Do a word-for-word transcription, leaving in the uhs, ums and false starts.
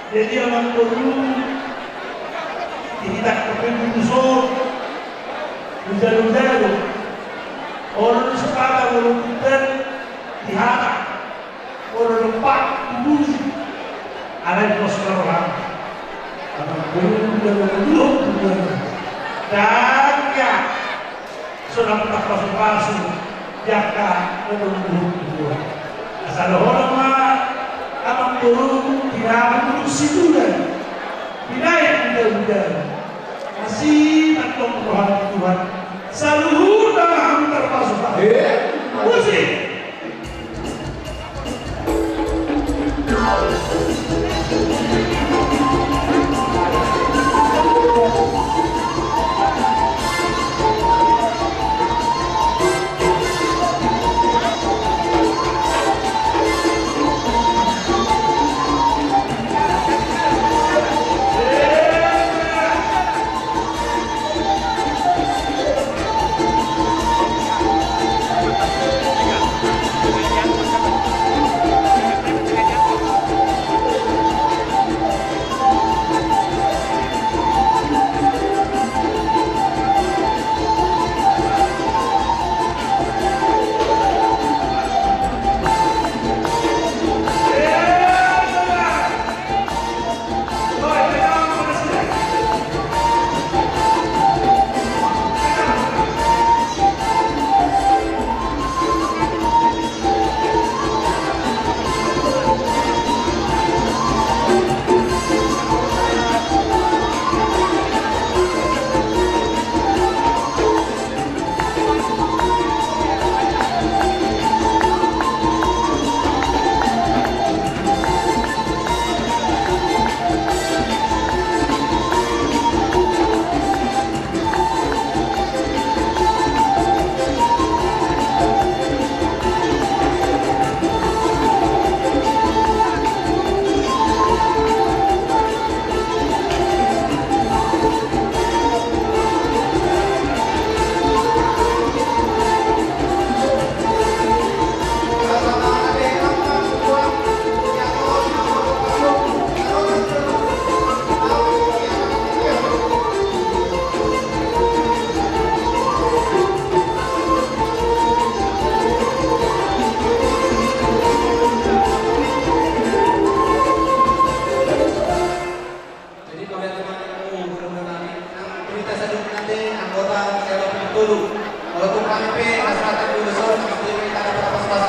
Jadi amangboru, di hita pe bungkus on, dijalo-jalo. Olo do sipata, olo do pinter, di hata. Olo do pat, di puji. Alai pos ma roham. Amangboru, dijalo-jalo. Dan ya. Sonang tarpasu-pasu di angka na dung luhut tu jolo. Asa dohonon ma amangboru, tinangan tu situan, pinaet tu dabu-dabu. Asi tangkong roha ni Tuhan. Saluhutna ma hamu tarpasu-pasu. Eh? Musik. Jadi, kalau yang cuma, oh, belum nani, nang berita sadun nanti anggota L P dulu. Kalau tuh kami pe, masyarakat dulu, soal, pasti kita ada pas-pas